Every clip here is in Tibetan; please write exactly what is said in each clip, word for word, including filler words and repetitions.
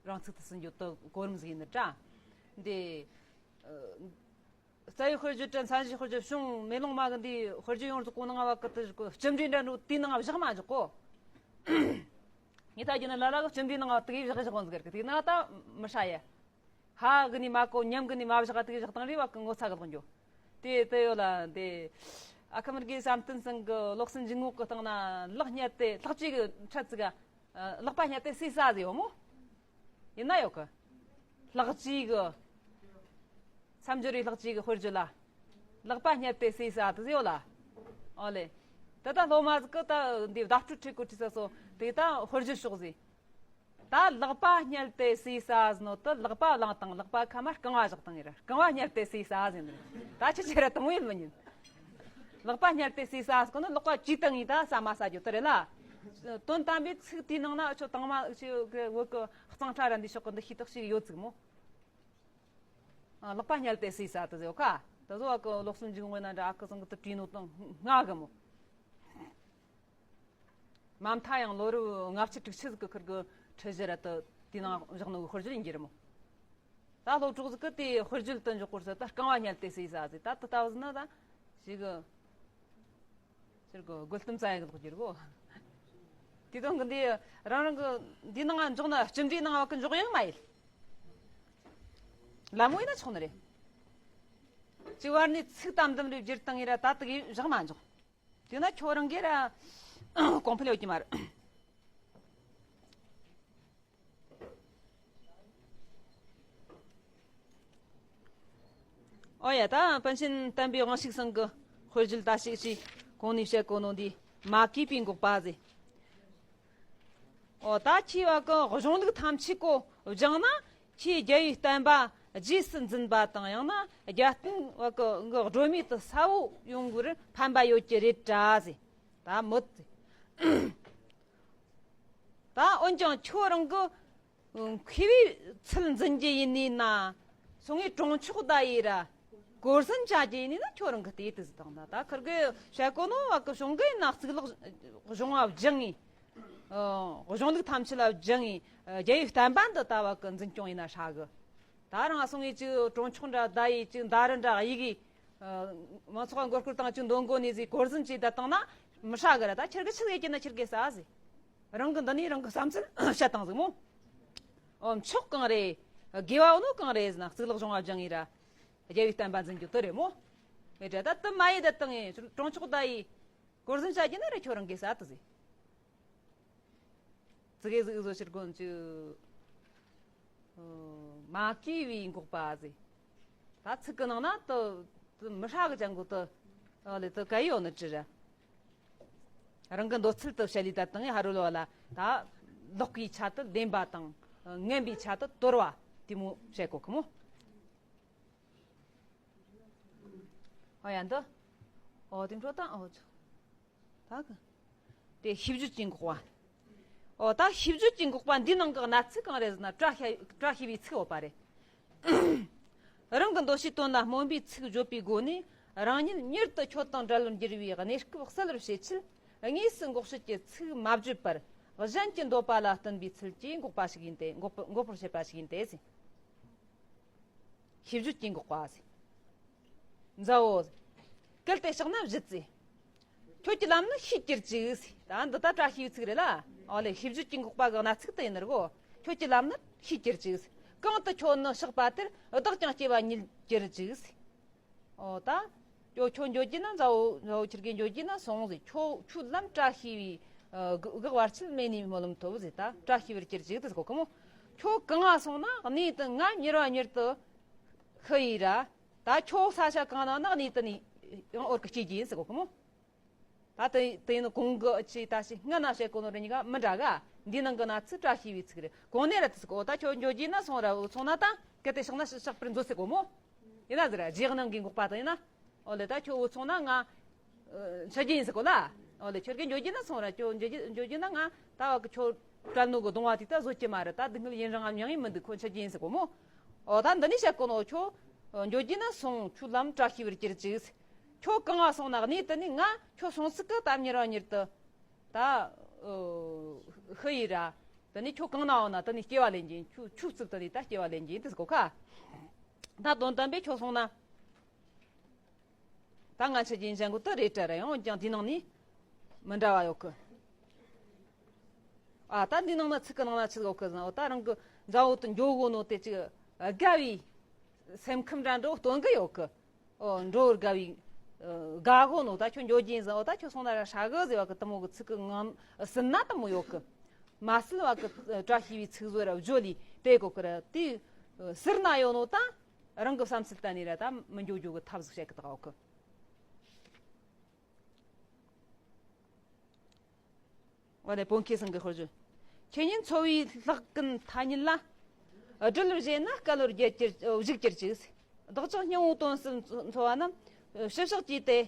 རང་ཚུགས་དུ་ཟིན་རྒྱུ་དུ་གོ་རིམ་ཟིག་ཡིན་ནི་དྲ། འདི། རྩ་བའི་དཔེར་བརྗོད་དྲ་མཚན་གཞི་དཔེར་བརྗོད་བྱུང་མེ་ལོང་མ་གི་འདི་དཔེར་བརྗོད་ཡོངས་རྫོགས་གོ་ནང་བ་ཀི་དུ་གི་སྤྱི་འབྲེལ་འདྲ་འགྲོ་དེའི་ནང་བཞག་མ་འཇོག་གོ། ངས་ད་རྒྱུ་ན་ལ་ལ་གི་སྤྱི་འབྲེལ་ནང་བ་དུ་གི་བཞག་བཞག་འོང་ཟིག་གི་དེའི་ནང་ད་མི་ཧྲ་ཡ། ཧ་གི་ནི་མ་གོ་ཉམས་གི་ནི་མ་བཞག་དུ་གི་བཞག་དང་རེ་བ་གི་ངོ་ཚ་གི་ལོག་འགྱོ། དེ་དེ་ཡོད་ལ་དེ། ཨ་ཁ་མར་གི་བསམ་གཏན་སང་གི་ལོག་སེམས་འཇུག་ངོགས་གི་སྟེང་ན་ལག་ཉལ་ཏེ་ལྷག་བཅས་གི་འཕྲད་ཙི་ག་ལག་པ་ཉལ་ཏེ་སུས་ཟ་ཟེ་ཡོད་མོ། ཡིན་ན་ཡོད་གི། ལྷག་བཅས་གི། མཚམས་སྦྱོར་བའི་ལྷག་བཅས་གི་དཔེར་བརྗོད་ལ། ལག་པ་ཉལ་ཏེ་སུས་ཟ་དུ་ཟེ་ཡོད་ལ། ཨོ་ལེ། ད་ལྟ་སློབ་མ་ཟིག་གི་ད་འདི་བརྡ་སྤྲོད་ཁྲིད་གོ་ཁྲིད་ས་སོ་དེ་ད་དཔེར་བརྗོད་ཕྱོགས་ཟིག་ད་ལག་པ་ཉལ་ཏེ་སུས་ཟ་ཟིན་ནོ་དུ་ལག་པ་བླངས་དང་ལག་པ་ཁ་མར་རྐང་བ་བཞག་དང་ཡིན་ར་རྐང་བ་ཉལ་ཏེ་སུས་ཟ་ཟིན་ནི་ད་ཆི་ཆི་ར་དང་བོ་ཡིན་མི་ཉན། ལག་པ་ཉལ་ཏེ་སུས་ཟ་ཟིན་ནོ་ལག་པ་ཅི་དང་ཡིན་ད་ཟ་མ་ཟ་རྒྱུ་དུ་རེད་ལ། དོན་དམ་པའི་ཚིག་དེའི་ནང་ན་ཆོ་དང་མ་ཆི་གི་བོད་གི་གཙང་ཁྲ་ར་འདི་ཤོག་གི་འདི་ཤི་ཐག་ཞིག་ཡོད་ཙིག་མོ། ལག་པ་ཉལ་ཏེ་སུས་ཟ་དུ་ཟེ་ཡོད་ཁ། ད་བཟོ་བ་གི་ལོག་སུན་འཇུག་ངོས་ན་འདྲ་ཨ་ཁུ་ཚང་གི་དུ་བྲིས་ནོ་དང་ང་གི་མོ། མ་མཐའ་ཡང་ལོ་རབས་ལྔ་བཅུ་དྲུག་ཅུ་ཟིག་གི་ཁུར་གི་ཁྲི་བཞི་ར་དུ་དེའི་ནང་བཞག་ནོ་གི་དཔེར་བརྗོད་ཡིན་གྱི་རེད་མོ། ད་སློབ་གྲོགས་ཟིག་གི་དེའི་དཔེར་བརྗོད་དུ་འཇོག་གོ་ཟེར་ད་རྐང་བ་ཉལ་ཏེ་སུས་ཟ་ཟེ་ད་དུ་ལྟ་བུ་ཟིན་ན་ད་ཞིག་གི་ཟེར་གི་རྒོལ་གཏམ་རྩ་ཡག་གི་ལོག་རྒྱུ་རེད་གོ། དེ་དོན་གི་འདི་རང་རང་གི་འདི་ནང་འཇོག་ན་སྤྱི་འབྲེལ་ནང་བ་གི་འཇོག་ཡང་མ་ཡིན། ལ་མོ་ཡིན་ན་ཆོག་ནི་རེད། གཅིག་བར་ནས་ཚིག་དམ་དམ་རེ་བསྒྱུར་བཏང་ཡིན་ར་ད་དུ་གི་བཞག་མ་འཇོག་དེ་ན་ཁྱོད་རང་གིས་ར་གོང་འཕེལ་ཡོད་ཀྱི་མ་རེད། ཨོ་ཡ་ད་པཎ་ཆེན་བསྟན་པའི་དབང་ཕྱུག་ཚང་གི་དཔེར་བརྗོད་ད་ཞིག་ཅིག་གོང་ནས་བཤད་གོ་ནོ་འདི་མ་གོས་པའི་འགོག་པ་ཟེར། ཨོ་ད་ཁྱེད་བ་གི་གཞུང་ལུགས་ཐམས་ཅད་གོ་སྦྱངས་ན་ཁྱེད་རྒྱལ་བའི་བསྟན་པ་རྗེས་སུ་འཛིན་པ་དང་ཡང་ན་རྒྱལ་བསྟན་བ་གི་གི་སྒྲོན་མེ་དུ་གསལ་བོ་ཡོང་གི་རུ་ཕན་པ་ཡོད་ཀྱི་རེད་དྲ་ཟེར། ད་མོད་ཟེར། ད་འོན་ཀྱང་ཁྱོད་རང་གི་མཁས་པའི་ཚུལ་འཛིན་རྒྱུ་ཡིན་ནི་ན། སོང་ངས་གྲོང་ཆོག་ད་ཡི་ར། གོ་ཟིན་བྱ་རྒྱུ་ཡིན་ནི་ན་ཁྱོད་རང་གི་ལྟས་དུ་ཟི་དང་ད་ད་ཁིར་གི་བཤད་གོ་ནོ་བ་གི་གཞུང་གི་ཡིན་ན་གཙུག་ལག་གཞུང་བ་སྦྱངས་ངི། གཞུང་ལུགས་ཐམས་ཅད་ལ་སྦྱངས་ངི། རྒྱལ་བའི་བསྟན་པ་འདི་ལྟ་བ་གི་འཛིན་སྐྱོང་ཡིན་ན་ཧྲ་གི། ད་རང་སོང་ངས་ཅིག་གྲོང་ཆོག་འདྲ་ད་ཡི་ཅིག་མདའ་རི་འདྲ་ཡི་གི། མང་ཚོགས་མགོ་སྐོར་དང་ཅིག་འདོན་གོ་ནི་ཟིག་གོ་ཟིན་ཅིག་ད་བཏང་ན་མི་ཧྲ་གི་ར་ད་ཁྱེར་གི་ཆི་ཟིག་ཡེ་ན་ཁྱེར་གི་ས་ཟིག་རང་གི་འདི་ནས་རང་གི་བསམ་ཚུལ་བཤད་བཏང་ཟིག་མོ། ཨོ་མཆོག་གང་རེད། དགེ་བ་ནོ་གང་རེད་ཟེར་ན་གཙུག་ལག་གཞུང་བ་སྦྱངས་ངེས་ར། རྒྱལ་བའི་བསྟན་པ་འཛིན་རྒྱུ་དུ་རེད་མོ། མེད་དྲ་ད་དུ་མ་ཡེ་ད་བཏང་ངེ་གྲོང་ཆོག་ད་ཡི། གོ་ཟིན་བྱ་རྒྱུ་ན་ར་ཁྱོད་རང་གི་ས་དུ་ཟིག་ཙི་གེ་ཟིག་བཟོ་ཕྱིར་དགོན་གྱི། མ་གོས་པའི་འགོག་པ་ཟེར། ད་ཚིག་གི་ནང་ན་དུ་དུ་མི་ཧྲ་གི་ཅང་གོ་དུ་ཨ་ལེ་དུ་ག་ཡོད་ནི་ཅི་ར། རང་གི་འདོད་ཚུལ་དུ་བཤད་ལས་ད་དང་ཧ་རུ་ལ་བ་ལ་ད་ལོག་པའི་ཆ་དུ་བདེན་པ་དང་ངན་པའི་ཆ་དུ་དོར་བ་དེ་མོ་བཤད་གོ་གི་མོ། ཨོ་ཡ་འདི། ཨོ་དེ་འཕྲོ་དང་ཨོ་ཆོ། ད་གི། དེ་ཤེས་བརྗོད་ཀྱི་འགོག་པ། ཨོ་ད་ཤེས་བརྗོད་ཀྱི་འགོག་པ་འདི་ནང་གི་གནད་ཚིག་གང་རེད་ཟེར་ན་བཀྲ་ཤིས་བཀྲ་ཤིས་པའི་ཚིག་ཡོད་པ་རེད། རང་གི་འདོད་བྱའི་དོན་ལ་སྨོན་པའི་ཚིག་བརྗོད་པའི་སྒོ་ནས་རང་ཉིད་མྱུར་དུ་ཆོས་དང་འབྲལ་བར་འགྱུར་བའི་གནས་སྐབས་སེལ་བར་བྱེད་ཆེད་དངོས་སུ་འགོག་བྱེད་ཀྱི་ཚིག་མ་བརྗོད་པར་གཞན་གྱི་འདོད་པ་ལ་བསྟུན་པའི་ཚུལ་གྱིས་འགོག་པ་ཞིག་ཡིན་ཏེ་འགོག་པ་འགོག་པར་བྱེད་པ་ཞིག་ཡིན་ཏེ་ཟེར། ཤེས་བརྗོད་ཀྱི་འགོག་པ་ཟེར། མཛའ་བོ། གལ་ཏེ་བཤགས་ན་བཞེད་ཟེར། ཁྱོད་ཀྱི་ལམ་ནི་ཤེས་གྱུར་ཅིག་ཟེར། ད་འདི་ད་བཀྲ་ཤིས་པའི་ཚིག་རེད་ལ། ཨོ་ལེ་ཤེས་བརྗོད་ཀྱི་འགོག་པ་གི་གནད་ཚིག་དེ་ཡིན་ནི་རེད་གོ། ཁྱོད་ཀྱི་ལམ་ནི་ཤེས་གྱུར་ཅིག་ཟེར། གང་དུ་ཁྱོད་ནི་བཤགས་པ་དེར་བདག་ཀྱང་སྐྱེ་བ་ཉིད་གྱུར་ཅིག་ཟེར། ཨོ་ད། ཁྱོད་ཁྱོད་འགྱོ་རྒྱུ་ན་མཛའ་བོ་མཛའ་བོ་ཁྱེད་ཀྱིས་འགྱོ་རྒྱུ་ན་སོང་ཟེར། ཁྱོད་ཁྱོད་ལམ་བཀྲ་ཤིས་པའི་གི་གི་བར་ཆད་མེད་ནི་སྨོན་ལམ་ཐོབ་ཟེར། ད་བཀྲ་ཤིས་པར་གྱུར་ཅིག་དེ་གོ་གི་མོ། ཁྱོད་གང་ང་སོང་ན་གནས་དེ་ང་མྱུར་བ་མྱུར་དུ་ཤི་ཡི་ར། ད་ཁྱོད་ས་ཆ་གང་ན་ན་གནས་དེ་ནས་ཡང་འོར་གི་སྐྱེ་རྒྱུ་ཡིན་ཟེར་གོ་གི་མོ། ད་དེ་དེ་ཡིན་ན་གོང་གི་ཅི་ད་ཞིག་སྔ་ན་བཤད་གོ་ནོ་རེ་གཉིས་ཀ་མི་འདྲ་ག། འདི་ནང་གི་ན་ཚིག་བཀྲ་ཤིས་པའི་ཚིག་རེད། གོང་ནས་ར་དེ་ཟེར་གོ། ད་ཁྱོད་འགྱོ་རྒྱུ་ན་སོང་ར་འུ་ཚོང་ན་ད་གལ་ཏེ་བཤགས་ན་བཤགས་པར་མཛོད་ཟེར་གོ་མོ། ཡིན་ན་ཟེར་ར་རྗེས་གནང་གི་འགོག་པ་དང་ཡིན་ན། ཨོ་ལེ་ད་ཁྱོད་འུ་ཚོང་ན་ང་འཆི་རྒྱུ་ཡིན་ཟེར་གོ་ལ། ཨོ་ལེ་ཁྱོད་ཀྱིས་འགྱོ་རྒྱུ་ན་སོང་ར་ཁྱོད་འགྱོ་རྒྱུ་འགྱོ་རྒྱུ་ན་ང་ད་བ་གི་ཁྱོད་བཀྲ་ནོ་གི་གདུང་བ་དེ་ད་བཟོད་ཀྱི་མ་རེད། ད་སྡུག་བསྔལ་ཡུན་རིང་ང་མྱང་ཡིན་མི་འདུག་ཁོ་འཆི་རྒྱུ་ཡིན་ཟེར་གོ་མོ། ཨོ་ད་འདི་ནས་བཤད་གོ་ནོ་ཁྱོད་འགྱོ་རྒྱུ་ན་སོང་ཁྱོད་ལམ་བཀྲ་ཤིས་པར་གྱུར་ཅིག་ཁྱོད་གང་ང་སོང་ན་གནས་དེ་ནས་ང་ཁྱོད་སོང་ཚིག་གི་ད་མྱུར་བ་མྱུར་དུ་ད་ཤི་ཡི་ར། དེ་ནས་ཁྱོད་གང་ན་ཡོད་ན་དེ་ནས་སྐྱེ་བ་ལེན་གྱིན། ཁྱོད་ཆུ་བཙུགས་དེ་ནས་ད་སྐྱེ་བ་ལེན་གྱིན་དེ་གོ་ཁ། ད་དོན་དམ་པས་ཁྱོད་སོང་ན། ད་ང་ཆ་རྒྱུན་ཞན་གོ་དེ་རེད་དྲ་ར། ཡང་ཀྱང་འདི་ནང་ནས་མི་འདྲ་བ་ཡོད་གི། ཨ་ད་འདི་ནང་ན་ཚིག་གི་ནང་ན་ཆི་ཡོད་གི་ཟེར་ན། འོ་ད་རང་གི་མཛའ་བོ་དེ་འགྱོ་གོ་ནོ་དེ་ཅིག་དགའ་བའི་སེམས་ཁམས་འདྲ་འགྲོ་སྟོན་གི་ཡོད་གི། ཨོ་འགྲོ་དགའ་བའི་དགའ་གོ་ནོ་ད་ཁྱོད་འགྱོ་གྱིན་ཟེར། འོ་ད་ཁྱོད་སོང་ན་ར་ཧྲ་གི་ཟེར་བ་གི་དེ་མོ་གི་ཚིག་གི་ངང་ཟིན་ན་དེ་མོ་ཡོད་གི། མ་སིལ་བ་གི་བཀྲ་ཤིས་པའི་ཚིག་བཟོ་ར་བརྗོད་ལས་དེ་གོ་གི་ར། དེ་ཟུར་ན་ཡོད་ནོ་ད་རང་གི་བསམ་ཚུལ་ད་ནི་ར་ད་མི་འགྱོ་འགྱོ་གི་ཐབས་ཟིག་བྱེད་གི་ད་ཡོད་གི། འོ་ནས་བོན་ཁྱི་སང་གི་ཧོར་ཇུ། ཁྱེད་ཉིད་འཚོ་བའི་ལྷག་ཀུན་ཐ་སྙད་ལ། སྒྲུལ་བཞེས་ན་སྐལ་བར་བརྒྱད་ཀྱིར་བཞུགས་གྱུར་ཅིག། བདག་ཅག་སྙིང་པོ་དོན་གསུམ་འཚོ་བ་རྣམས། ཕྱི་ཕྱོགས་ཀྱི་དེ་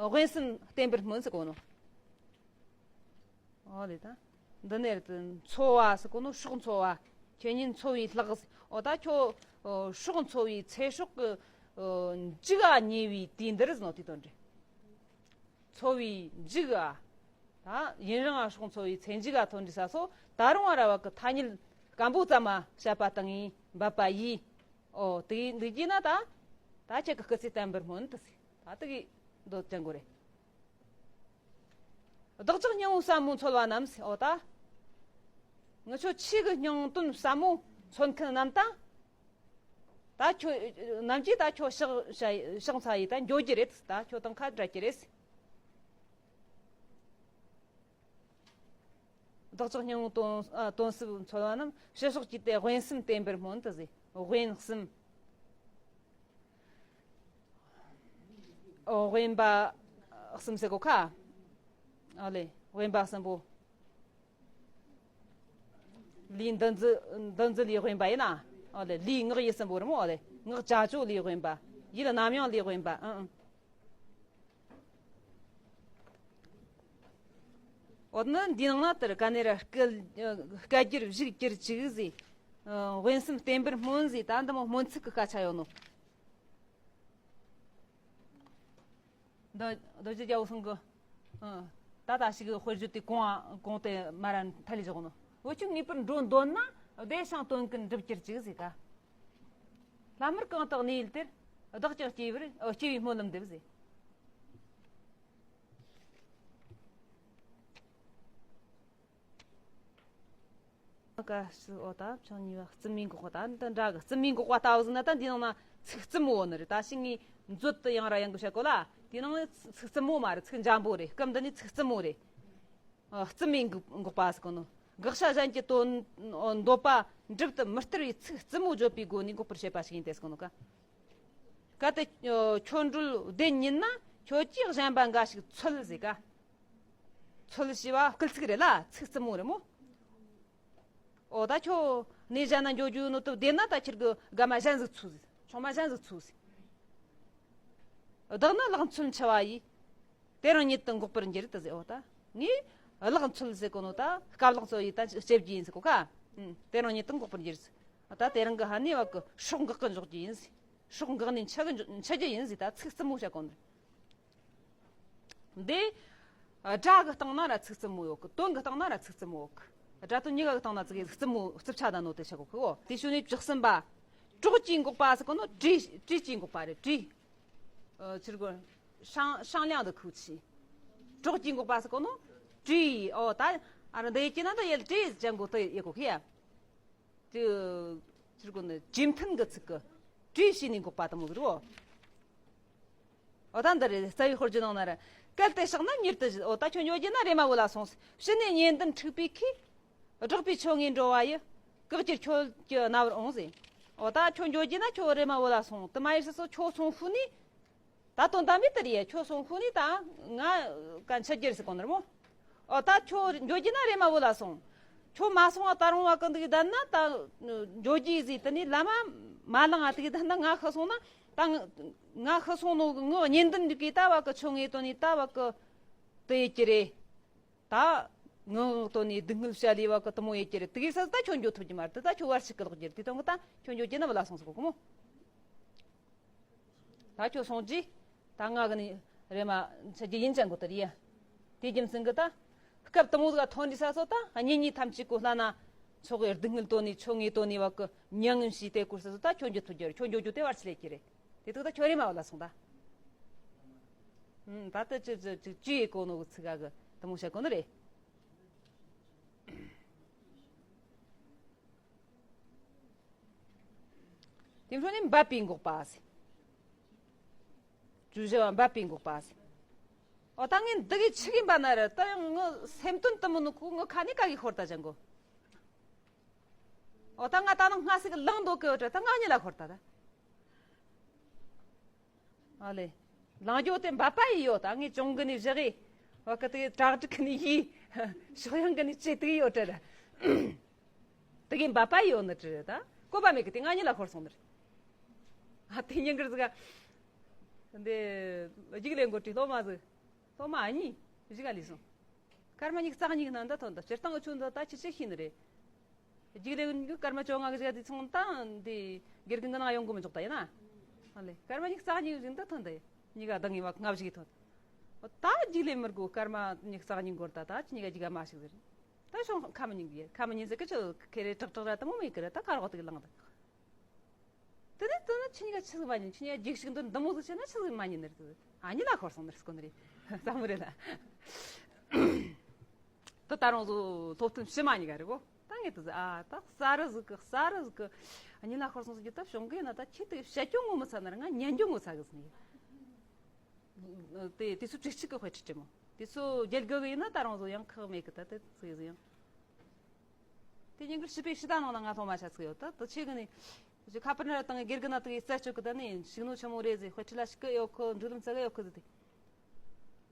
དབེན་གསུམ་བརྟེན་པར་སྨོན་ཟེར་གོ་ནོ། འོ་ལེ་ད། འདི་ནས་འཚོ་བ་ཟེར་གོ་ནོ་སྲོག་འཚོ་བ། ཁྱེད་ཉིད་འཚོ་བའི་ལྷག། འོ་ད་ཁྱོད་སྲོག་འཚོ་བའི་ཚེ་སྲོག་གི་འཇིག་ག་ཉེ་བའི་དུས་འདིར་ཟེར་ནོ་དེ་དོན་རེད། འཚོ་བའི་མཇུག་ག་ད་ཡུན་རིང་ང་སྲོག་འཚོ་བའི་ཚེ་མཇུག་ག་ཐོན་དུས་ས་སོ་ད་རུང་བ་ར་བ་གི་ཐ་སྙད་སྐམ་པོ་ཙམ་མ་བཤད་པ་དང་ཡིན་འབད་པ་ཡིས། ཨོ་དེ་འདི་གྱིས་ན་ད་ད་ཁྱེད་ཀྱི་སྐུ་ཚེ་བརྟན་པར་སྨོན་དུ་ཟེར། ད་དེ་གི་འདོད་ཅན་གོ་རེད། བདག་ཅག་སྙིང་པོ་ཟབ་མོ་འཚོལ་བ་རྣམས་ཟེར། ཨོ་ད་ངི་ཆོ་ཆོས་ཀྱི་སྙིང་དོན་ཟབ་མོ་འཚོལ་མཁན་རྣམས་དང་། ད་ཁྱོད་ནམ་གྱིས་ད་ཁྱོད་ཕྱག་ཕྱག་འཚལ་ཡི་ད་འགྱོ་རྒྱུ་རེད། ད་ཁྱོད་དང་ཁ་བྲལ་རྒྱུ་རེད། བདག་ཅག་སྙིང་པོ་དོན་ཨ་དོན་གསུམ་འཚོལ་བ་རྣམས། ཕྱི་ཕྱོགས་ཀྱི་དེ་དབེན་གསུམ་བརྟེན་པར་སྨོན་དུ་ཟེར། དབེན་གསུམ། ཨོ་དབེན་པ་གསུམ་ཟེར་གོ་ཁ། ཨ་ལེ་དབེན་པ་གསུམ་པོ། ལུས་འདུ་འཛི་འདུ་འཛི་ལས་དབེན་པ་ཡིན་ན། ཨོ་ལེ་ལུས་ངག་ཡིད་གསུམ་པོ་རེད་མོ། ཨོ་ལེ་ངག་བྱ་སྤྱོད་ལས་དབེན་པ། ཡིད་རྣམ་གཡེང་ལས་དབེན་པ། ཨང་ཨང་། འོ་ན་འདི་ནང་ན་དེར་ག་ནས་ར་སྐད་སྐད་སྒྱུར་བཞུགས་གྱུར་ཅིག་ཟེར། དབེན་གསུམ་བརྟེན་པར་སྨོན་ཟེར། ད་འདི་མོ་སྨོན་ཚིག་གི་སྐད་ཆ་ཡོད་ནོ། འདི་རྡོ་རྗེ་རྒྱལ་པོ་སང་གི། ཨ། ད་ད་ཞིག་དཔེར་བརྗོད་དེ་གོང་གོང་དེ་མ་ར་མཐའ་ལས་བཞག་ནོ། འུ་ཆོ་ངེས་པར་འགྲོ་འདོད་ན་བདེ་ཞིང་དོན་ཀུན་འགྲུབ་གྱུར་ཅིག་ཟེར་ད། ལྷ་མོར་གང་དག་གནས་ཡུལ་དེར། བདག་ཀྱང་སྐྱེ་བར་སྐྱེ་བའི་སྨོན་ལམ་འདེབས་ཟེར། ཀ་སི་འོ་ད་ཕྱོགས་གཉིས་པ་རྩུབ་མོའི་འགོག་པ། ད་འདི་འདྲ་གི་རྩུབ་མོའི་འགོག་པ་ལྟ་བུ་ཟིན་ན་ད་འདི་ནང་ན་ཚིག་རྩུབ་མོ་ནི་རེད། ད་ཤིང་ངའི་མཛོད་དུ་ཡང་ར་ཡང་གི་བཤད་གོ་ལ། དེ་ནང་ནས་ཚིག་རྩུབ་མོ་མ་རེད། ཚིག་འཇམ་པོ་རེད། སྐབས་འདི་ནས་ཚིག་རྩུབ་མོ་རེད། ཨ། རྩུབ་མོའི་འགོག་འགོག་པ་ཟེར་གོ་ནོ། དགག་བྱ་གཞན་གྱི་དོན་འདོད་པ་འགྲུབ་ཏུ་མི་སྟེར་བའི་ཚིག་རྩུབ་མོ་བརྗོད་པའི་སྒོ་ནས་འགོག་པར་བྱེད་པ་ཞིག་ཡིན་ཏེ་ཟེར་གོ་ནོ་ཀ། གལ་ཏེ་ཁྱོད་འགྲོ་བདེ་ཉིད་ན་ཁྱོད་ཀྱིས་གཞན་པ་འགའ་ཞིག་འཚོལ་ཟེར་ཀ། འཚོལ་ཞེས་པ་སྐུལ་ཚིག་རེད་ལ། ཚིག་རྩུབ་མོ་རེད་མོ། འོ་ད་ཁྱོད་གནས་གཞན་ན་འགྱོ་རྒྱུ་ནོ་དུ་བདེ་ན་ད་ཁྱེད་ཀྱི་དགའ་མ་གཞན་ཟིག་ཚུགས་ཟེར། ཆུང་མ་གཞན་ཟིག་ཚུགས་ཟེར། བདག་ནི་ལག་འཚོལ་འཆི་བ་ཡིས། དེ་རང་ཉིད་དུ་འགོག་པར་འགྱུར་དུ་ཟེར། འོ་ད་ངས་ལག་འཚོལ་ཟེར་གོ་ནོ་ད་སྐབས་ལག་འཚོལ་ཡིས་ད་བྱེད་རྒྱུ་ཡིན་ཟེར་གོ་ཀ། ཨུམ། དེ་རང་ཉིད་དུ་འགོག་པར་འགྱུར་ཟེར། ད་དེ་རིང་གི་ཧ་ནི་བ་གི་སྲོག་འགག་གི་འཇོག་རྒྱུ་ཡིན་ཟེར། སྲོག་འགག་ནས་འཆི་གི་འཇོག་འཆི་རྒྱུ་ཡིན་ཟེར། ད་ཚིག་རྩུབ་མོ་བཤད་གོ་ནོ། འདི། སྒྲ་གི་སྟེང་ན་ར་ཚིག་རྩུབ་མོ་ཡོད་གི། དོན་གི་སྟེང་ན་ར་ཚིག་རྩུབ་མོ་ཡོད་གི། སྒྲ་དོན་གཉིས་ཀ་གི་སྟེང་ན་ཚིག་རྩུབ་མོ་རྩུབ་ཆ་ད་ནོ་དེ་བཤད་གོ་གི་འོ། དེ་ཤུ་ནི་བཅུ་གསུམ་པ། གྲོགས་ཀྱིས་འགོག་པ་ཟེར་གོ་ནོ་བྲིས་བྲིས་ཀྱིས་འགོག་པ་རེད། བྲིས། ཨ། ཕྱིར་གོ། ཧྲང་ཧྲང་ལིང་དུ་ཁུག་ཆི། གྲོགས་ཀྱིས་འགོག་པ་ཟེར་གོ་ནོ། བྲིས། ཨོ་ད། ཨ་ར་འདི་ཡི་ཀྱི་ན་ད་ཡེལ་བྲིས་ཅན་གོ་དེ་ཡེ་གོ་གི་ཡ། དེ། ཕྱིར་གོ་ནི་རྗེས་མཐུན་གྱི་ཚིག་གི། བྲིས་ཞེས་ནི་འགོག་པ་དང་མོ་གི་རོ། ཨོ་ད་འདི་རེད། རྩ་བའི་དཔེར་བརྗོད་ནང་ན་ར། གལ་ཏེ་གཤེགས་ན་མྱུར་དུ་བཞུད། ཨོ་ད་ཁྱོད་འགྱོ་རྒྱུ་ན་རེམ་མ་བུད་ལ་སོང་ཟེར། ཕྱི་ནས་གཉེན་འདུན་འཁྲུགས་པའི་ཁའི། བསྒྲགས་པའི་ཆོ་ངེས་འགྲོ་བ་ཡི། བཀག་ཅིང་ཁྱོད་ཀྱི་རྣ་བར་འོང་ཟེར། ཨོ་ད་ཁྱོད་འགྱོ་རྒྱུ་ན་ཁྱོད་རེམ་མ་བུད་ལ་སོང་། དེ་མ་ཡིན་ས་སོ་ཁྱོད་སོང་ཤུལ་ནས། ད་དོན་དམ་པའི་དེ་རེད། ཁྱོད་སོང་ཤུལ་ནས་ད་ང་ག་འཆི་རྒྱུ་རེད་ཟེར་གོ་ནི་རེད་མོ། ཨོ་ད་ཁྱོད་འགྱོ་རྒྱུ་ན་རེམ་མ་བུད་ལ་སོང་། ཁྱོད་མ་སོང་བ་ད་རུང་བ་གི་འདུག་བསྡད་ན་ད་འགྱོ་རྒྱུ་ཟིག་དེ་ནས་ལམ་མ་ལངས་ང་དུག་བསྡད་ན་ང་ཤི་སོང་ན་ད་ང་ཤི་སོང་ནོ་གི་ངའི་གཉེན་འདུན་འདུག་གི་ད་བ་གི་ཆོ་ངེས་དོན་ནི་ད་བ་གི་དེ་ཡེ་རྒྱུ་རེད། ད་ངའི་དོན་ནི་སྡུག་བསྔལ་བྱ་ལས་བ་གི་དེ་མོ་ཡེ་རྒྱུ་རེད། དེ་གི་ས་ད་ཁྱོད་འགྱོ་ཐུབ་རྒྱུ་མ་རེད། ད་ཁྱོད་བར་ཞིག་གི་ལོག་རྒྱུ་རེད། དེ་དོན་གི་ད་ཁྱོད་འགྱོ་རྒྱུ་ན་བུད་ལ་སོང་ཟེར་གོ་གི་མོ། ད་ཁྱོད་སོང་རྗེས་ད་ང་གི་ནི་རེམ་མ་འཆི་རྒྱུ་ཡིན་ཅན་གོ་དེ་རེད་ཡ། དེ་རྒྱུ་མཚན་གི་ད་སྐབས་དེ་མོ་ཟིག་ཐོན་དུས་ས་སོ་ད་གཉེན་ཉེ་ཐམས་ཅད་གོ་ལྷ་ན་ ཚོགས་ཀྱི་སྡུག་བསྔལ་དོན་ནི་ཆོ་ངེས་དོན་ནི་བ་ཀི་མྱ་ངན་ཞིག་དེ་སྐོར་སོ་སོ་ད་ཁྱོད་འགྱོ་ཐུབ་རྒྱུ་རེད། ཁྱོད་འགྱོ་རྒྱུ་དེ་བར་ཆི་ལས་ཀྱི་རེད། དེ་དུས་ད་ཁྱོད་རེ་མ་བ་ལ་སོང་ད། ད་ལྟ་ཅི་ཅི་ཅི་ཅི་ཡེ་གོ་ནོ་གི་ཚིག་ག་གི་དུ་མོ་བཤད་གོ་ནི་རེད། དེ་འཕྲོ་ནས་འབབ་པའི་འགོག་པ་ཟེར། བཅུ་བཞི་བ་འབབ་པའི་འགོག་པ་ཟེར། ཨོ་ད་ངས་འདི་གི་ཆི་གིན་པ་ན་ར་ད་ཡང་ངི་སེམས་དོན་དུ་མི་ནུ་ཁུ་ངི་ཁ་ནས་ཀ་གི་ཤོར་ད་ཅང་གོ། ཨོ་ད་ང་ད་ནང་སྔ་སི་གི་ལང་འདོད་གི་ཡོད་ད་ད་ང་གཉིས་ལ་ཤོར་ད་ད། ཨ་ལེ། ལང་རྒྱུ་དེ་འབབ་པ་ཡི་ཡོད་ད་ངས་གྱོང་གི་ནི་བཞག་གི། བ་ཀི་དེ་གྲ་སྒྲིག་གི་ནི་ཡི། ཕྱོགས་ཡང་གི་ནི་ཅི་དེ་ཡོད་ད་ད། དེ་གིན་འབབ་པ་ཡོད་ནི་དྲི་རེད་ད། བཀོད་པ་མེད་གི་དེ་ང་གཉིས་ལ་ཤོར་སོང་ནི་རེད། ཨ་དེ་ཉིན་གར་ཟིག་ག་འདི་རྒྱུགས་ལེན་གོ་དྲི་སློབ་མ་ཟིག་སློབ་མ་ཨ་གཉིས་གཞི་ག་ལས་སོང་། སྐར་མ་གཉིས་རྩ་གཉིས་ནང་ད་ཐོན་ད་སྤྱིར་བཏང་གི་ཆུ་འདི་ད་ཁྱི་ཆེ་ཤི་ནི་རེད། རྒྱུགས་ལེན་གི་སྐར་མ་བཅོ་ལྔ་གི་ཟིག་ག་དེ་ཚོང་ད་འདི་དགེ་རྒན་གི་ནང་ཡོང་གི་མི་འཇོག་ད་ཡིན་ན། ཨ་ལེ་སྐར་མ་གཉིས་རྩ་གཉིས་ཟིག་ད་ཐོན་ད་ཡིན། གཉིས་ཀ་ལྡང་ངེ་བ་ལྔ་བཞི་གི་ཐོན། ད་རྒྱུགས་ལེན་མི་དགོས་སྐར་མ་གཉིས་རྩ་གཉིས་འགོར་ད་ད་ཁྱི་གཉིས་ཀ་རྒྱུགས་ག་མ་ཞིག་ཟེར། ད་ཤོང་ཁ་མི་ཉན་གི་ཁ་མི་ཉན་ཟེར་གི་ཆུ་ཁེ་རེ་དྲག་དྲག་ར་ད་མོ་མེད་གི་ར་ད་ཁ་རོག་དེ་གི་ལངས་ད། དེ་ནས་དེ་ནས་ཁྱི་གཉིས་ཀ་ཆི་ཟིག་མ་ཉན། ཁྱི་གཉིས་ཀ་རྒྱུགས་ཤིག་འདོན་འདི་མོ་ཟིག་བྱས་ན་ཆི་ཟིག་མ་ཉན་ནི་རེད། ཨ་ཉི་ལ་ཁོར་སོང་ནི་རེད་སྐོ་ནི་རེད། བསམ་མོ་རེད་ལ། དེ་ད་རུང་བཟོ་སློབ་ཐུན་ཕྱི་མ་གཉིས་ཀ་རེད་གོ། ད་ངས་དེ་ཟིག་ཨ་ད་གསར་རུ་ཟིག་གི་གསར་རུ་ཟིག་གི་ཨ་ཉི་ལ་ཁོར་སོང་ཟིག་གི་ད་བྱུང་གི་ཡིན་ན་ད་ཁྱི་དེ་བཤད་རྒྱུ་ངོ་མི་ཚ་ནི་ར་ང་ཉན་རྒྱུ་ངོ་ཚ་གི་ཟིག་ནི། དེ་དེ་ཚོ་དྲི་གཅིག་གི་དཔེ་ཁྲིད་དྲི་མོ་དེ་ཚོ་རྒྱལ་དགོས་གི་ཡིན་ན་ད་རུང་བཟོ་ཡང་ཁག་མེད་གི་ད་དེ་ཚོ་ཡིན་ཟིག་ཡང་། དེ་ཉིན་གི་ཕྱི་པའི་ཕྱི་ཟླ་ནང་ལ་ང་སློབ་མ་ཆ་ཚིག་ཡོད་ད་དུ་ཆེ་གི་ནི། ཁ་པར་ནི་ར་དང་དགེ་རྒན་ན་དུ་ཡི་རྩད་གཅོད་གི་ད་ནི་ཤིག་ནོ་ཆེན་མོ་རེད་ཟེ་དཔེ་ཁྲི་ལ་ཞིག་གི་ཡོད་ཁོ་འགྲོ་ལམ་རྩ་གི་ཡོད་ཁོ་ཟེ་དེ།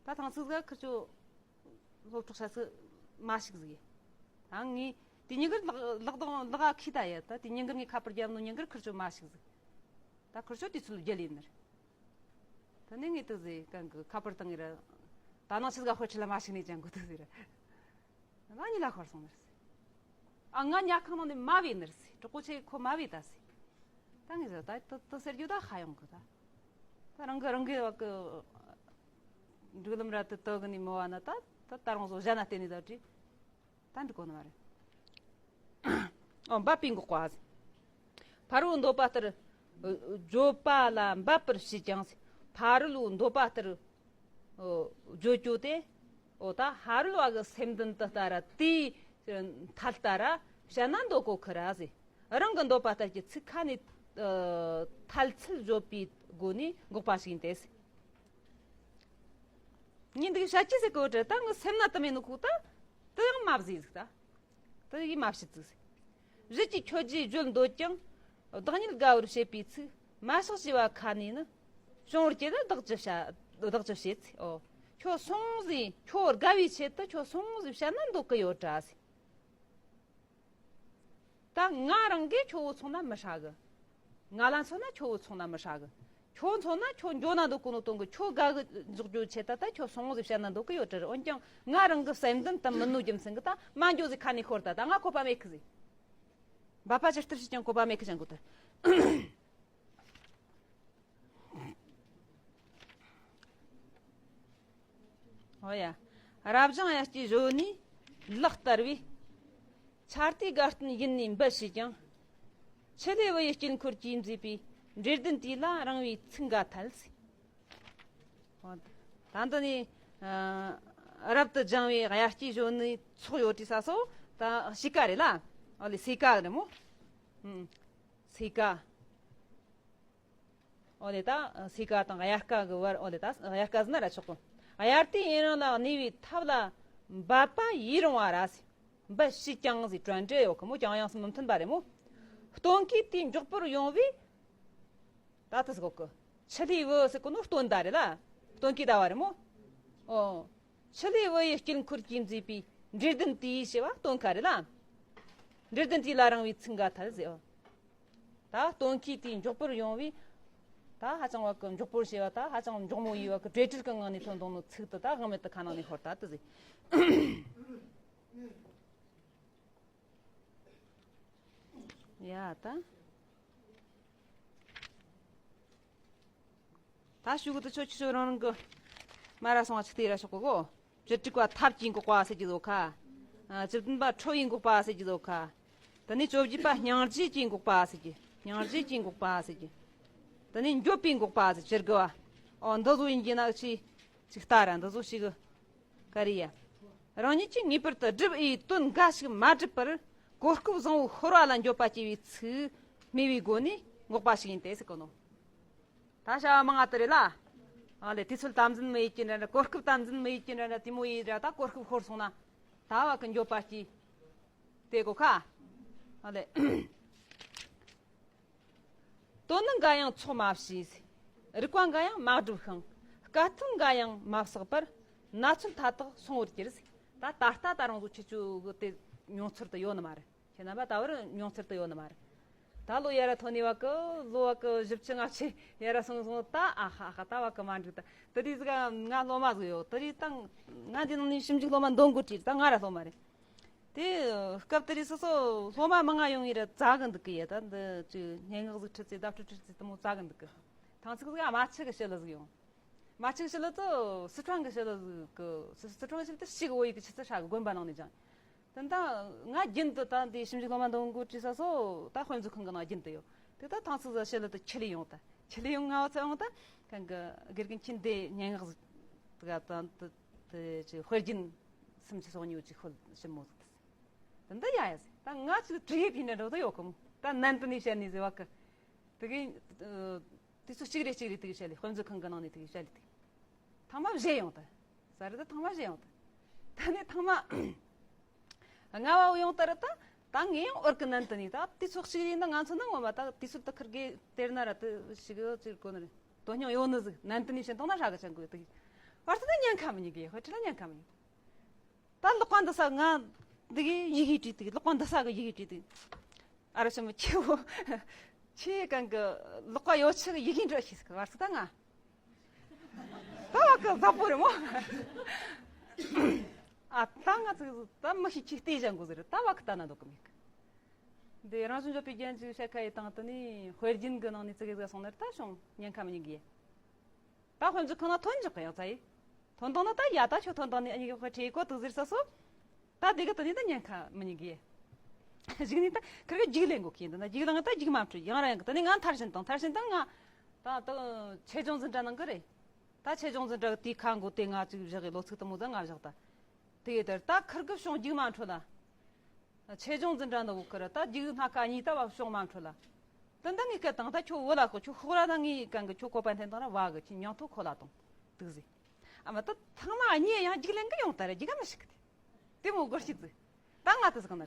ད་ཐང་ཚིག་ཟ་ཁི་ཆོ་སློབ་གྲོགས་ཆ་ཚིག་མ་ཞིག་ཟེ། ད་ངས་དེ་ཉིན་གི་ལག་ལག་དང་ལག་ཨ་ཁི་ད་ཡ་ད་དེ་ཉིན་གི་ངས་ཁ་པར་རྒྱབ་ནོ་ཉིན་གི་ཁི་ཆོ་མ་ཞིག་ཟེ། ད་ཁི་ཆོ་དེ་ཚུལ་རྒྱལ་ཡིན་ནི་རེད། ད་ནི་ངས་དུ་ཟེ་གང་གི་ཁ་པར་དང་ངེ་ར། ད་ནང་ཆི་ཟ་དཔེ་ཁྲི་ལ་མ་ཞིག་ནས་ཅང་གི་དུ་ཟེ་ར། ང་གཉིས་ལ་ཤོར་སོང་ནི་རེད། ཨ་ང་ཉལ་ཁང་ནང་ནས་མ་བས་ནི་རེད། གྲོགས་པོ་ཆེ་ཁོ་མ་བས་ད་ཟེ། ད་ངས་ཟེར་ད་དུ་དུ་ཟེར་རྒྱུ་ད་ཧ་ཡོང་གི་ད། ད་རང་གི་རང་གི་བ་གི་འགྲིག་ལམ་ར་དུ་དུ་གི་ནི་མི་བ་ན་ད་ད་ད་རང་བཟོ་གཞན་ན་བལྟས་ནས་ད་བྲིས། ད་འགྲིག་གོ་ནི་མ་རེད། ཨོ་འབབ་པའི་འགོག་པ་ཟེ། ཕ་རོལ་འདོད་པ་ལྟར་བརྗོད་པ་ལ་འབབ་པར་བྱེད་ཀྱང་ཟེ། ཕ་རོལ་འདོད་པ་ལྟར། ཨོ། བརྗོད་རྒྱུ་དེ། ཨོ་ད་ཕ་རོལ་བ་གི་སེམས་འདུན་དུ་ལྟ་ར་དེའི་ཐད་ལྟ་ར་བཤད་ན་འདོད་གོ་ཁི་ར་ཟེ། རང་གི་འདོད་པ་ལྟར་གྱི་ཚིག་ཁ་ནས་ཨ་ཐལ་ཚུལ་བརྗོད་པའི་སྒོ་ནས་འགོག་པ་ཞིག་ཡིན་ཏེ་ཟེ། ངས་འདི་བཤད་ཀྱི་ཟེ་གོ་དྲ་ད་ངི་སེམས་ན་དུ་མེད་ནི་ཁུག་ད་དུ་ཡང་མ་བཟོས་ཟིག་ད། དེ་ཡིས་མ་བྱེད་ཚིག་གཞི་གཅིག་ཁྱོད་རྗེས་བརྗོད་འདོད་ཀྱང་། བདག་ཉིད་དགའ་བར་བྱེད་པའི་ཚིག་མ་གཞི་བྱས་པ་ཁ་ནས་ནི། བྱུང་བར་གྱུར་ན་བདག་ཅི་བྱ་བདག་ཅི་བྱེད་ཚེ། ཨོ། ཁྱོད་སོང་ཟིག་ཁྱོད་དགའ་བའི་ཆེད་དུ་ཁྱོད་སོང་ཟིག་བཤད་ན་འདོད་གི་ཡོད་དྲ་ཟིག་ད་ང་རང་གིས་ཁྱོད་བོ་ཚོང་ན་མི་ཧྲ་གི། ང་ལ་མཚོན་ན་ཁྱོད་བོ་ཚོང་ན་མི་ཧྲ་གི། ཁྱོད་མཚོན་ན་ཁྱོད་འགྱོ་ན་འདོད་གོ་ནོ་དོན་གི་ཁྱོད་དགའ་གི་འཇོག་རྒྱུ་ཆེད་ད་ད་ཁྱོད་སོང་ཟིག་བཤད་ན་འདོད་གི་ཡོད་དྲ་རེད། འོན་ཀྱང་ང་རང་གི་བསམ་འདུན་དུ་མི་ནུ་རྒྱུ་མཚན་གི་ད་མ་འགྱོ་ཟིག་ཁ་ནས་ཤོར་ད་ད་ང་ཁོ་པ་མེད་གི་ཟིག་འབད་པ་ཇི་ལྟར་བྱས་ཀྱང་བཀོད་པ་མེད་ཁི་ཅང་གོ་ཏེ། ཨོ་ཡ། རབ་འབྱམས་དབྱར་སྐྱེས་གཞོན་ནུའི་ལག་བསྟར་བས། ཆར་དུས་དགའ་སྟོན་ཡིད་ནས་འབུལ་བྱས་ཀྱང་། ཆུ་ལྷའི་བུ་ཡི་དཀྱིལ་འཁོར་གྱིས་མཛེས་པའི། འབྲས་ལྡན་དུས་ལ་རིང་བའི་ཚིག་འགའ་ཐལ། ད་འདི་ནི་རབ་ཏུ་སྦྱངས་པའི་དབྱར་སྐྱེས་གཞོན་ནུའི་ཚོགས་ཡོད་དུས་ས་སོ་ད་ཕྱེད་ཀ་རེད་ལ། ཨོ་ལེ་སེ་ཀ་རེད་མོ། སེ་ཀ་ཨོ་ལེ་ད་སེ་ཀ་དང་དབྱར་ཀ་གི་བར་ཨོ་ལེ་ད་དབྱར་ཀ་ཟེར་ན་ར་ཆོག་གི། དབྱར་དུས་ཡུན་རིང་ལ་གནས་པའི་ཐབས་ལ་འབད་པ་ཡི་རུང་བ་ར་ཟེར། འབད་བྱས་ཀྱང་ཟེར་དྲན་འབྲེལ་ཡོད་གི་མོ། ཀྱང་ཡང་སུ་མི་མཐུན་པ་རེད་མོ། སྟོན་ཁའི་དུས་མགྱོགས་པོར་ཡོང་བས། ད་ཐུ་སྒོ་ཀི། ཆུ་ལྷའི་བུ་ཟེར་གོ་ནོ་སྟོན་ཟླ་རེད་ལ། སྟོན་ཁའི་ཟླ་བ་རེད་མོ། ཨོ། ཆུ་ལྷའི་བུ་ཡི་དཀྱིལ་འཁོར་གྱིས་མཛེས་པའི་འབྲས་ལྡན་དུས་ཞེས་པ་སྟོན་ཁ་རེད་ལ། འབྲས་ལྡན་དུས་ལ་རིང་བའི་ཚིག་འགའ་ཐལ་ཟེར། ཨོ། ད་སྟོན་ཁའི་དུས་མགྱོགས་པོར་ཡོང་བས། ད་ཧ་ཅང་བ་ཀི་མགྱོགས་པོར་ཞེས་པ་ད་ཧ་ཅང་མགྱོགས་མོ་ཡིས་བ་ཀི་གྲོས་བྲལ་གི་ངང་ནས་ཐོན་དོང་ནོ་ཚིག་ཏུ་ད་དབང་མེད་དུ་ཁ་ནང་ནས་ཤོར་ད་དུ་ཟེར། ཡ་ད། ད་ཞུ་གི་དུ་ཆོ་ཆི་ཆོ་རང་རང་གི་མ་ར་སོང་བ་ཆི་སྟེ་ར་ཤོག་གོ་གོ། བཅུ་དྲུག་པ་ཐབས་ཀྱིས་འགོག་པ་ཟེར་གྱི་བཟོ་ཁ། བཅུ་བདུན་པ་ཁྲོ་ཡིས་འགོག་པ་ཟེར་གྱི་བཟོ་ཁ། དེ་ནས་བཅོ་བརྒྱད་པ་སྙིང་རྗེ་གྱི་འགོག་པ་ཟེར་གྱི། སྙིང་རྗེ་གྱི་འགོག་པ་ཟེར་གྱི། དེ་ནས་འགྱོད་པའི་འགོག་པ་ཟེར་གྱི་དགུ་བ། ཨོ་འདི་ཚོ་ཡིན་གྱི་ན་ཅི་ཅིག་ལྟ་ར་འདི་ཚོ་ཞིག་ག་རེ་ཡ། རང་ཉིད་ཀྱིས་ངེས་པར་དུ་སྒྲུབ་འོས་དོན་འགའ་ཞིག་མ་སྒྲུབ་པར་གོ་སྐབས་བཟང་བོ་ཤོར་བ་ལ་འགྱོད་པ་སྐྱེ་བའི་ཚིག་སྨྲས་པའི་སྒོ་ནས་འགོག་པ་ཞིག་ཡིན་ཏེ་ཟེར་གོ་ནོ། ད་བྱ་བ་མང་ང་དུ་རེད་ལ། ཨ་ལེ་དུས་ཚོད་དམ་འཛིན་མི་ཡེད་ཀྱི་འདྲ་འདྲ། གོ་སྐབས་དམ་འཛིན་མི་ཡེད་ཀྱི་འདྲ་འདྲ། དེ་མོ་ཡིན་འདྲ། ད་གོ་སྐབས་ཤོར་སོང་ན་ད་བ་གི་འགྱོད་པ་སྐྱེ་དེ་གོ་ཁ། ཨ་ལེ། དོན་ནི་འགའ་ཡང་ཚོགས་མ་བྱས། རིགས་པ་འགའ་ཡང་མ་བསྒྲུབས་ཤིང་། དཀའ་ཐུབ་འགའ་ཡང་མ་བསགས་པར། ན་ཚོད་མཐའ་དག་སོང་བར་གྱུར། ད་ད་ལྟ་ད་རང་ཚོ་ཁྱེད་ཚོ་གི་དེ་མྱོང་ཚོར་དུ་ཡོད་ནི་མ་རེད། ཁྱེད་རྣམ་པ་ད་བར་མྱོང་ཚོར་དུ་ཡོད་ནི་མ་རེད། ད་ལོ་ཡར་ར་ཐོན་ནས་བ་གི་ལོ་བ་གི་བཞི་བཅུ་ལྔ་བཅུ་ཡར་ར་སོང་སོང་ད་ཨ་ཧ་ཨ་ཧ་ད་བ་གི་མ་འགྲིག་ད་དེ་དུས་ཟིག་ང་སློབ་མ་ཟིག་ཡོད། དེ་དུས་ད་ང་འདི་ནང་ནས་ཞིབ་འཇུག་སློབ་མ་འདོན་དགོས་དྲིས་ད་ང་ར་སློབ་མ་རེད། དེ་སྐབས་དེ་རིང་སོ་སོ་སློབ་མ་མང་ང་ཡོང་ཡི་ར་ཙ་གི་འདུག་གི་ཡ། ད་འདི་ཅིག་སྙན་ངག་ཟིག་ཁྲིད་ཚེ་བརྡ་སྤྲོད་ཁྲིད་ཚེ་དེ་མོ་ཙ་གི་འདུག་གི། ཐང་ཚིག་ཟིག་ཨ་མ་ཆི་གི་ཞི་ལི་ཟིག་ཡོང་། མ་ཆི་གི་ཞི་ལི་དུ་སི་ཁྲོན་གི་ཞི་ལི་ཟིག་གི། སི་སི་ཁྲོན་གི་ཞི་ལི་དུ་ཞིག་བོད་ཡིག་གི་ཆི་ཚི་ཧྲ་གི་དགོན་པ་ནང་ནས་ཀྱང་། དེ་ད་ང་རྒྱུན་དུ་ད་འདི་ཞིབ་འཇུག་སློབ་མ་འདོན་དགོས་དྲིས་ས་སོ་ད་དཔེ་མཛོད་ཁང་གི་ནང་རྒྱུན་དུ་ཡོད། དེ་ད་ཐང་ཚིག་ཟིག་ཞི་ལི་དུ་ཆི་ལི་ཡོང་ད་ཆི་ལི་ཡོང་ང་བ་ཚ་ཡོང་ད་གང་གི་དགེ་རྒན་ཁྱིམ་སྡེ་སྙན་ངག་ཟིག་ག་ད་དེ་ཅི་དཔེ་རྒྱུན་སུམ་ཅུ་སོ་གཉིས་ཅིག་ཤོད་ཞིབ་མོ་ཟིག་ད། དེ་འདི་ཡ་ཡ་ཟེར། ད་ང་ཚོ་བྲིས་ཡས་པའི་འདྲ་འགྲོ་ད་ཡོད་གི་མོ། ད་ནན་དུ་ནས་བཤད་ནས་ཟེར་བ་གི། དེ་གི་དུས་ཚོད་གཅིག་རེ་གཅིག་རེ་དེ་གི་བཤད་ལེ། དཔེ་མཛོད་ཁང་གི་ནང་ནས་དེ་གི་བཤད་ལེ་དེ། ཐང་མ་བཞེས་ཡོང་ད། ས་རི་ད་ཐང་མ་བཞེས་ཡོང་ད། ད་ནས་ཐང་མ་ལྔ་བ་ཡོང་ད་ར་ད། ད་ངས་ཡང་འོར་གི་ནན་དུ་ནས་ད་དུས་ཚོད་གཅིག་རེ་ཡིན་ན་ང་ཚོ་ནང་ངོ་མ་ད་དུས་ཚོད་ད་ཁིར་གི་དེར་ན་ར་ད་ཞིག་ཡོད་ཅིག་གོ་ནི་རེད། དོན་སྙིང་ཡོད་ནི་ཟིག་ནན་དུ་ནས་བཤད་བཏང་ན་ཧྲ་གི་ཆང་གི་དེ་གི། བར་དུ་ད་ཉན་ཁ་མི་ཉན་གི། དཔེ་ཁྲིད་ལ་ཉན་ཁ་མི་ཉན། ད་ཀློག་པ་འདི་ས་ང་འདི་གི་ཡི་གེ་བྲིས་འདུག་ཀློག་པ་འདི་ས་གི་ཡི་གེ་བྲིས་འདུག་ཨ་ར་ཤི་མོ་ཁྱེའུ་ཁྱེད་གང་གི་ཀློག་པ་ཡོད་ཆེ་གི་ཡི་གེ་འབྲི་ཤེས་གི་བར་སི་ད་ང་ད་བ་གི་ཟབ་པོ་རེད་མོ། ཨ་ད་ང་ཚོ་ད་མི་ཤེས་ཁྱེད་བལྟས་བཞག་འགོ་ཟེར། ད་བ་གི་ལྟ་ན་འདོད་གི་མེད་གི། འདི་རང་བྱུང་བརྗོད་པའི་རྒྱན་གྱི་བཤད་ཁ་ཡི་སྟེང་དུ་ནི་དཔེ་རྒྱུན་གི་ནང་ནས་ཙི་གེ་ཟིག་སོང་ནར་ད་བྱུང་ཉན་ཁ་མི་ཉན་གི། ད་དཔེ་མཛོད་ཁང་ན་ཐོན་འཇོག་གི་ཡང་ཚ་ཡི། ཐོན་དང་ན་ད་ཡ་ད་ཁྱོད་ཐོན་དང་ནི་ཨ་ཉི་གི་དཔེ་ཁྲིད་གོ་དུ་ཟེར་ས་སོ། ད་དེ་གི་དུ་ནི་ད་ཉན་ཁ་མི་ཉན་གི། གཞུག་ནི་ད་ཁིར་གི་རྒྱུགས་ལེན་གོ་གི་འདི་ན་རྒྱུགས་ལེན་ད་རྒྱུགས་མ་འཕྲོད་ཡང་ར་ཡང་གི་དུ་ནི་ང་མཐར་ཕྱིན་དང་མཐར་ཕྱིན་དང་ང་། ད་ད་ཆེ་ཆུང་འཛིན་གྲྭ་ནང་གི་རེད། ད་ཆེ་ཆུང་འཛིན་གྲྭ་གི་དེའི་ཁ་འགོ་དེ་ང་ཅིག་བཞག་གི་ལོ་ཚིགས་དུ་མོ་ད་ང་བཞག་ད། དེ་ཡི་དེར་ད་ཁིར་གི་བྱུང་རྒྱུགས་མ་འཕྲོད་ལ། ཆེ་ཆུང་འཛིན་གྲྭ་འདི་བོ་ཁུར་ད་རྒྱུགས་སྣ་ཁ་གཉིས་ལྟ་བ་བྱུང་མ་འཕྲོད་ལ། དེ་འདི་ངས་སྐད་བཏང་ད་ཁྱོད་བོད་ལ་ཤོག་ཁྱོད་ཤོག་ར་ད་ངས་གང་གི་ཁྱོད་བཀོད་པ་འཐེན་བཏང་ར་བ་གི་ཁྱོད་མྱང་ཐོ་ཁོ་ལ་གཏོང་དུག་ཟེ། ཨ་མ་ད་ཐང་མ་གཉིས་ཡང་རྒྱུགས་ལེན་གི་ཡོང་ད་ར་རྒྱུགས་ག་མི་ཤིག་གི་དེ། དེ་མོ་སྒོར་ཤི་ཙི། ད་ང་དུ་ཟིག་ན་